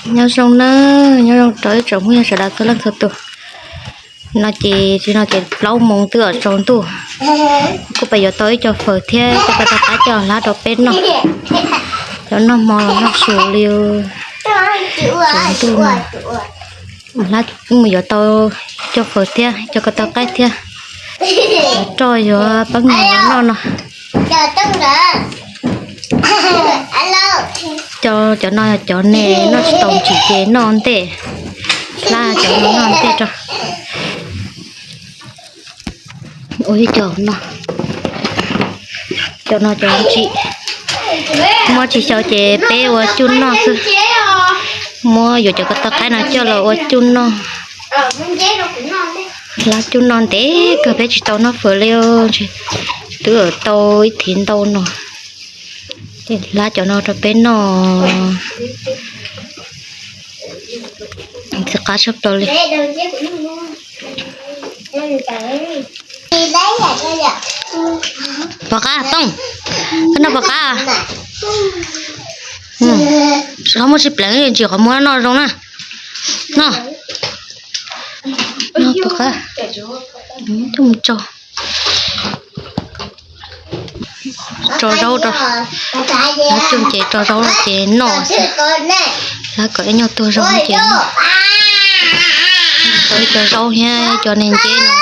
Nyob zoo na, nyob zoo rau ib tsoom phooj ywg sawv daws txhua leej txhua tus. No ces tsis no ces plaub moos twb tsaus ntuj, kuj peb yuav tau ib co fawm thiab ib co ko taw qaib coj hlab rau peb noj. Cov noj hmo los noj su li tsaus ntuj no. Hlab mus yuav tau co fawm thiab co ko taw qaib thiab, roj yuav peeb noj no. Cov no yog cov ne noj tsis tau ntsim ces noj ntej, hlab cov no noj ntej rau. Ua ib co no, cov no cov ntsim, muab tsis xyaw ces peb ua cuj noj xwb. Muab yuav cov ko taw qaib no coj los ua cuj noj. Hlab cuj noj ntev kawg peb tsis tau noj fawm li, twb tau ib thiv ntau no. Ces hlab cov no rau peb noj, ntxim qab tshaj plaws li. Pov qab Tooj, koj noj pov qab. Qhov muag tsis pleev ntsis qhov muag noj zoo na. Noj, noj pov qab. Coj mus tso, tso zaub rau. Hlab cuj ces tso zaub ces noj xwb. Hlab kom ib nyuag tuag zaub ces noj. Tau ib co zaub thiab cov niag nceb no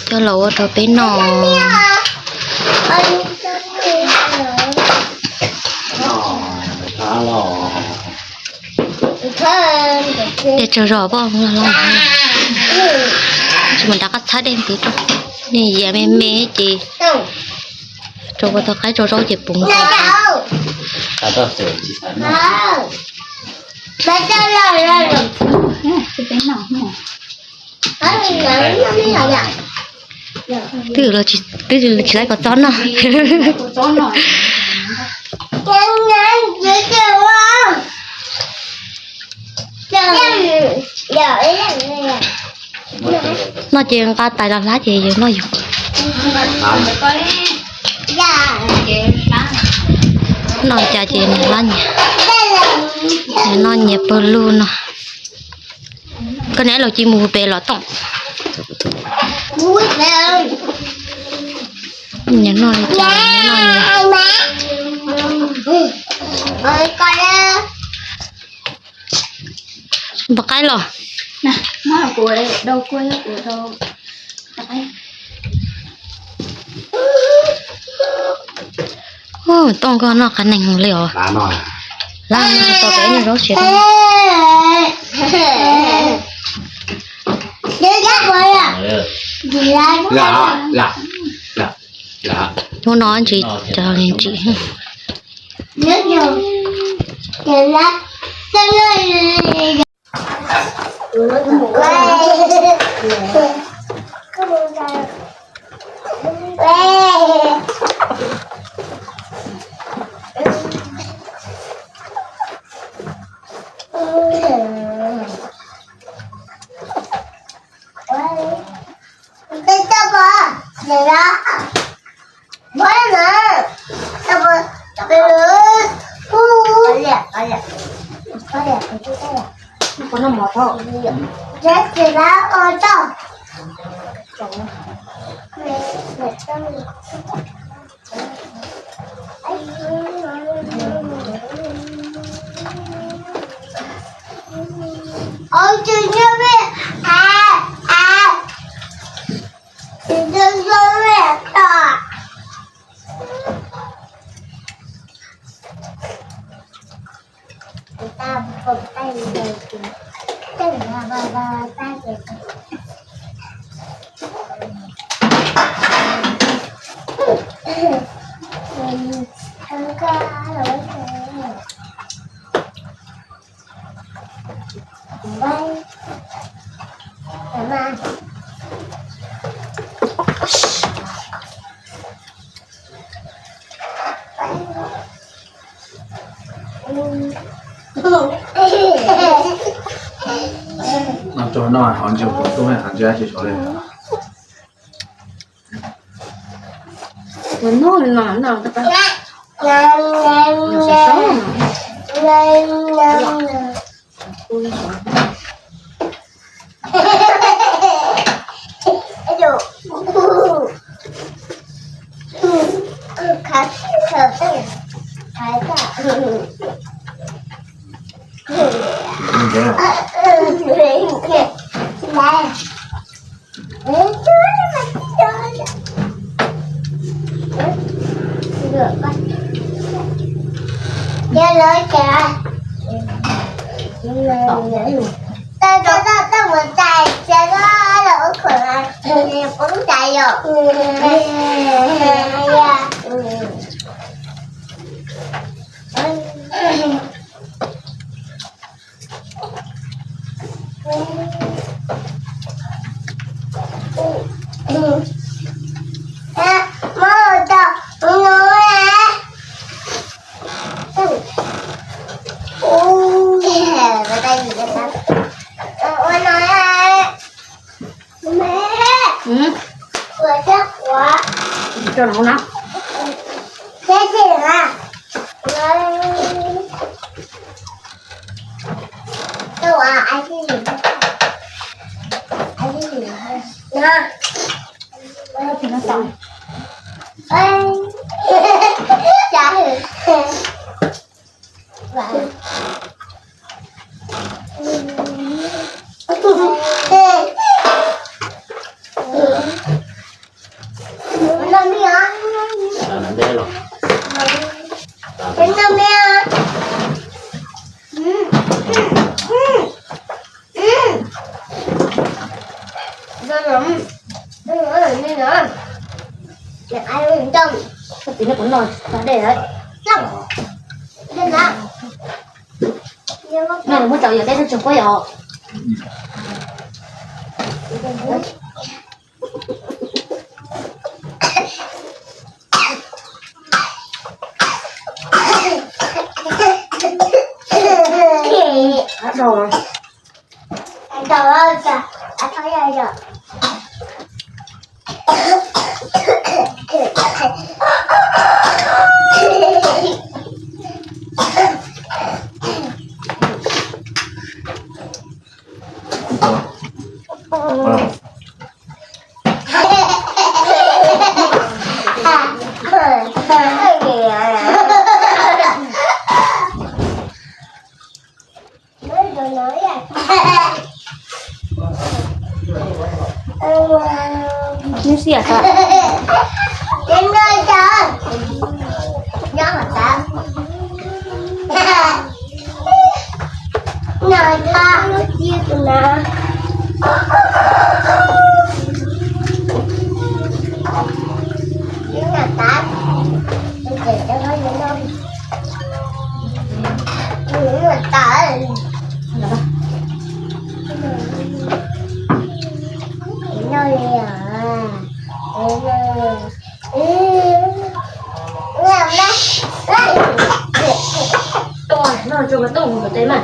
coj los ua rau peb noj. Dej tsawg zog poj, tsis mus nrad qab txhab dej ntxiv rau, nej yias me me ces rau ko taw qaib tso zaub ces puv nkaus. Twb los tsis, twb tsis tau kom txob noj. Noj ces nqa tais los hlab ces yus noj yus. Noj cas ces nws hlab nyias, nws noj nyias pawg lug no. Koj niam laus cia mus pem los Tooj. Nyias noj li cas noj nyias. Pov qaib los. Tooj koj noj qab neeg li os. Lab tau peb nyuag zaub siav. Hnub no ntsis cov li ntsis. No tso no hov ntsis kuv tub hov ntsis dab tsi sov li. Kuv noj li no no. Ua no. Ua teb quav. Cho nó nóng. Thế thì là tôi à, anh cái gì? Anh cái gì? Nó. Nó thì nó tỏi. Ê. Chả hiểu. Tus no kuv noj tag dej lawm. Noj, muab tau yog teb no tsis quab yom. Nws xiam tag. Noj tso mas tuaj mus kom tes mas.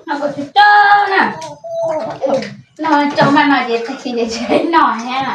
No kuv tsis tso na. No tso mas no ces tag kis ces tsis noj thiab na.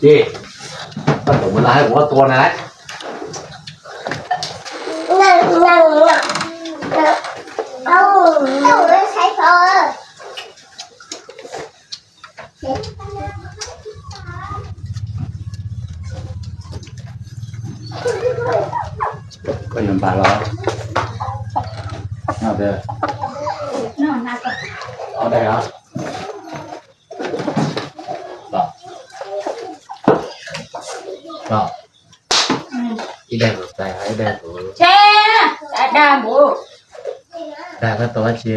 Ib, koj tseem mus lawv hais kuv ob tua na. Koj yuav npam los? Ob daim os. Ib daim kuv txais, ib daim kuv dag. Dag koj tau dab tsi?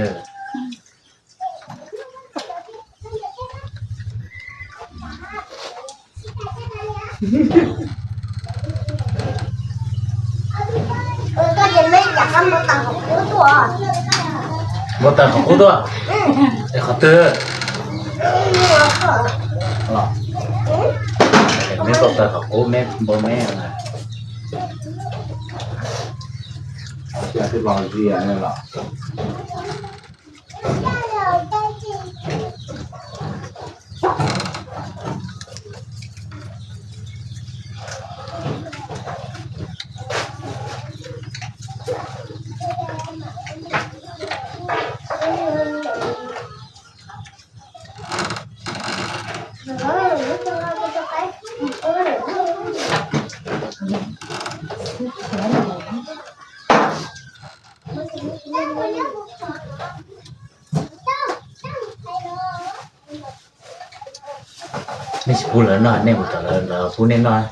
Muab tawm qhov qub tuaj. Es qhov twg? Meb tau tawm qhov qub, meb npau meb na. Twb los zias los. Nej tsis pub lawv noj, nej mus tom lawv, lawv pub nej noj.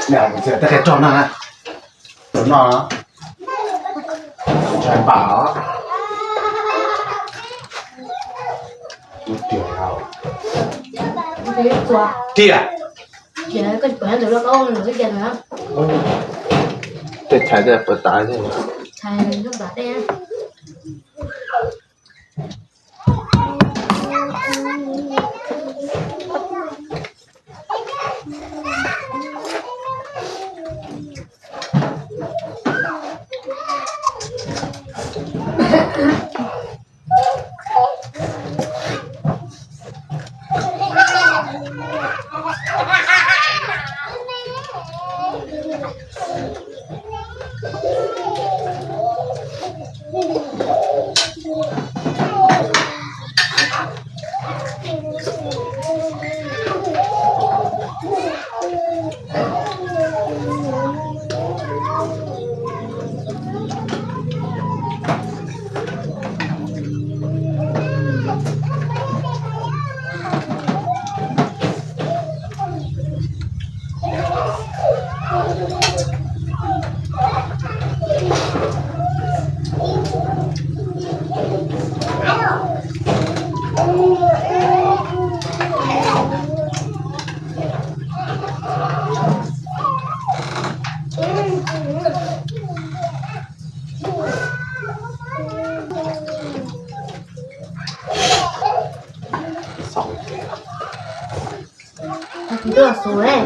Tej qe rog no, rau noj. Tshais npam os. Tiag. Tej tshais tej puas tas.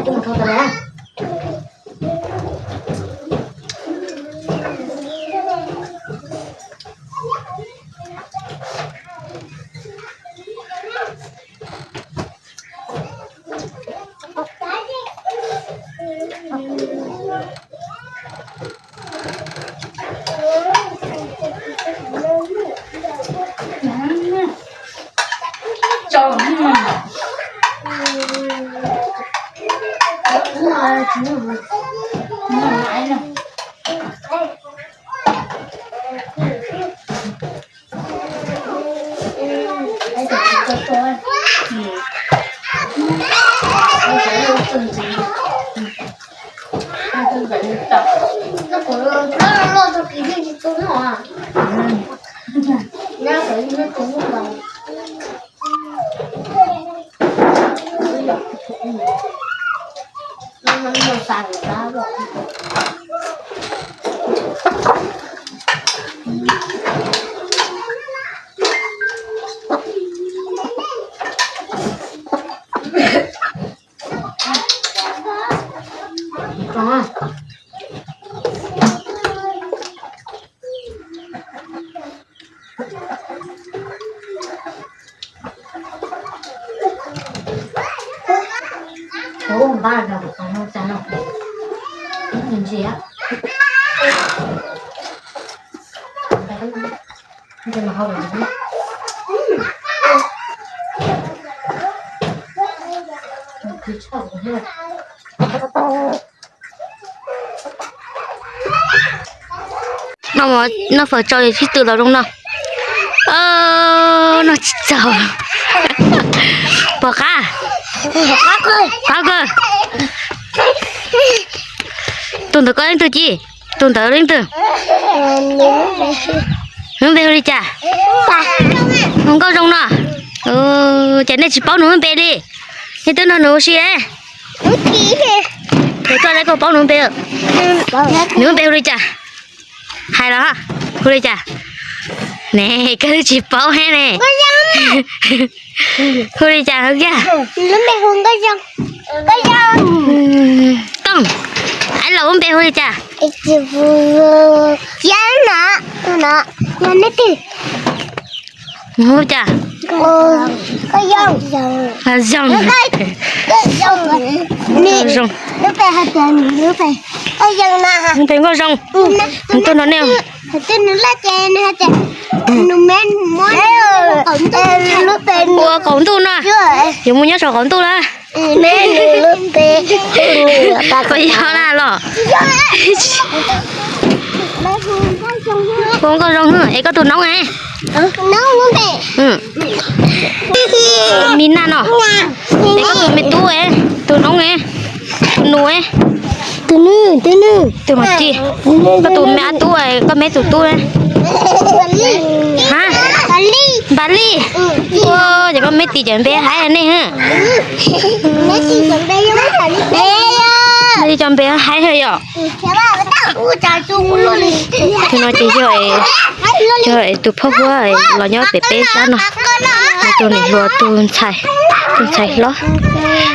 Kuv twb los xus, twb mus rho tas lawm. Noj fawm tso sib tw los zoo no. Noj tsis txaus. Pom qab. Qab kawg. Tus ntawd koj leej twg ci? Tus ntawd leej twg? Nws lub npe hu li cas? Hu Nkauj Zoo no. Ces nej tsis paub nws lub npe li. Nej twb nrog nws ua si. Ces koj, koj paub nws lub npe? Nws lub npe hu li cas? Hais los, hu li cas? Ne, koj twb tsis paub thiab ne. Hu li cas kiag? Tooj, hais los lub npe hu li cas? Hu cas? Zoo. Zoo. Lub npe Nkauj Zoo. Nws tuaj nrog nej ua qaum ntuj no. Yuav mus nyob saum qaum ntuj na. Puas yog na los? Hu Nkauj Zoo, es koj tus noob? Mi Naj no. Es koj tus me tub, tus noob, tus nus? Tus nus, tus nus. Tus mas ci. Koj tus me tub, koj me tus tub? Ha? Npam Lij. Ces koj me tim cov npe haib nej. Li cov npe haib yom. Tus no ces yog, yog tus phauj huab los nyob pem peb sab no. Tus niam hluas, tus ntxhais, tus ntxhais hlob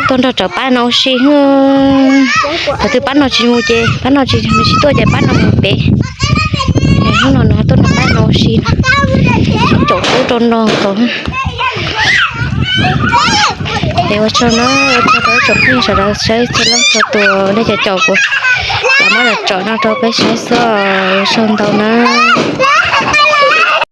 tuaj nrog rau pab no ua si. Thaum twg pab no tsis mus ces pab no tsis, tsis tuaj ces pab no mus pem. Hnub no nws tuaj nrog pab no ua si no. Caum tub rau no kom. Es ua tsaug na, ua tsaug rau ib tsoom phooj ywg sawv daws saib txhua leej txhua tus, nej cov caum kuv, kuv muab los tsom no rau peb saib xwb, ua tsaug ntau na.